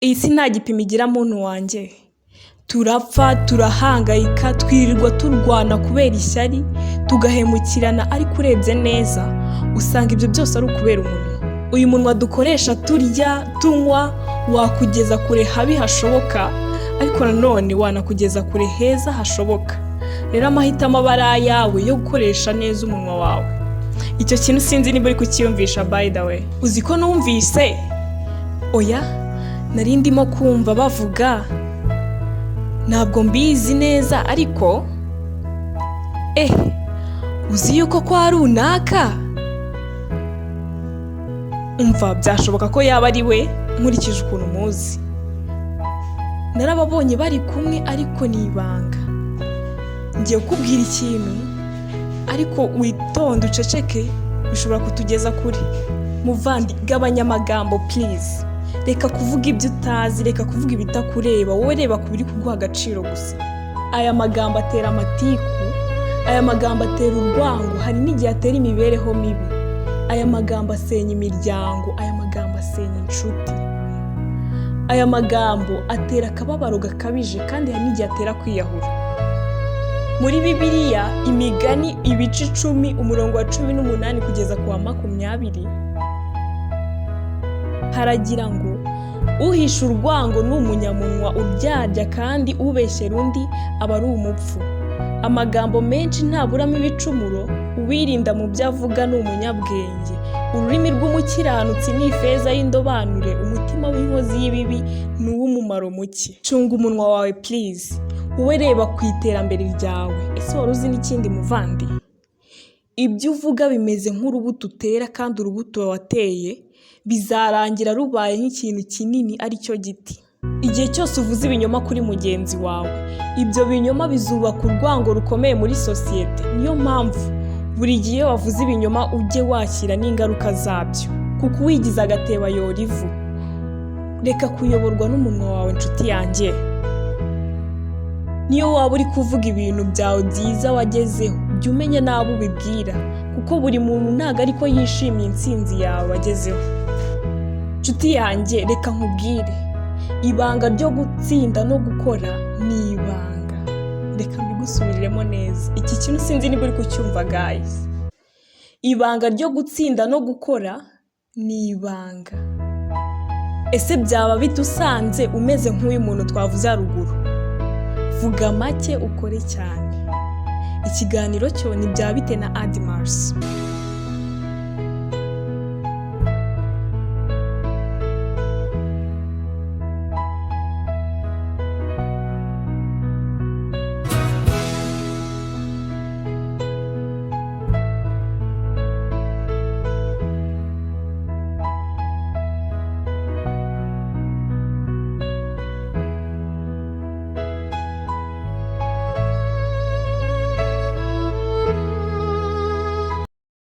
Iyi si nta gipimo igira, muntu wanjye. Turapfa, turahangayika, twirirwa turwana kubera ishyari, tugahemukirana, ariko urebye neza usanga ibyo byose ari ukubera umunwa. Uyu munwa dukoresha turya, tunywa, wakugeza kure habi hashoboka, ariko nanone wanakugeza kure heza hashoboka. Rero amahitamo aba ari ayawe yo gukoresha neza umunwa wawe. Icyo kintu sinzi niba uri kucyiyumvisha. By the way, uzi ko numvise, oya, nari ndimo kumva bavuga, ntabwo mbizi neza, ariko uzi yuko kwa runaka, umva, byashoboka ko yaba ari we nkurikije ukuntu muzi. Narababonye bari kumwe, ariko ni ibanga. Ngiye kukubwira ikintu, ariko witonde, uceceke, bishobora kutugeza kure. Muvandi, gabanya amagambo please. Reka kuvuga ibyo utazi, reka kuvuga ibitakureba. Wowe reba ku biri kuguha agaciro gusa. Aya magambo atera amatiku, aya magambo atera urwango, hari n'igihe atera imibereho mibi. Aya magambo asenya imiryango, aya magambo asenya inshuti, aya magambo atera akababaro gakabije, kandi hari n'igihe atera kwiyahura. Muri Bibiliya, Imigani ibice 10, umurongo wa 18 kugeza ku wa 20, haragira ngo: "Uhisha urwango ni umunyamunwa uryarya, kandi ubeshyera undi aba ari umupfu. Amagambo menshi ntaburamo ibicumuro, uwirinda mu byo avuga ni umunyabwenge. Ururimi rw'umukiranutsi ni ifeza y'indobanure, umutima w'inkozi y'ibibi ni uw'umumaro muke." Cunga umunwa wawe please. Wowe reba ku iterambere ryawe. Ese wari uzi n'ikindi, muvandi? Ibyo uvuga bimeze nk'urubuto utera, kandi urubuto wateye bizarangira rubaye nk'ikintu kinini, aricyo giti. Igihe cyose uvuze ibinyoma kuri mugenzi wawe, ibyo binyoma bizubaka urwango rukomeye muri sosiyete. Niyo mpamvu buri gihe iyo wavuze ibinyoma ujye wakira n'ingaruka zabyo, kuko uwigize agatebo ayora ivu. Reka kuyoborwa n'umunwa wawe, inshuti yanjye. Niyo waba uri kuvuga ibintu byawe byiza wagezeho, jya umenya n'abo ubibwira, kuko buri muntu ntabwo ariko yishimiye intsinzi yawe wagezeho. Inshuti yanjye, reka nkubwire, ibanga ryo gutsinda no gukora ni ibanga. Reka mbigusubiriremo neza. Iki kintu sinzi niba uri kucyumva, guys. Ibanga ryo gutsinda no gukora ni ibanga. Ese byaba bite usanze umeze nk'uyu muntu twavuze haruguru? Vuga make, ukore cyane. Ikiganiro cyo ni Byaba Bite na Adimars.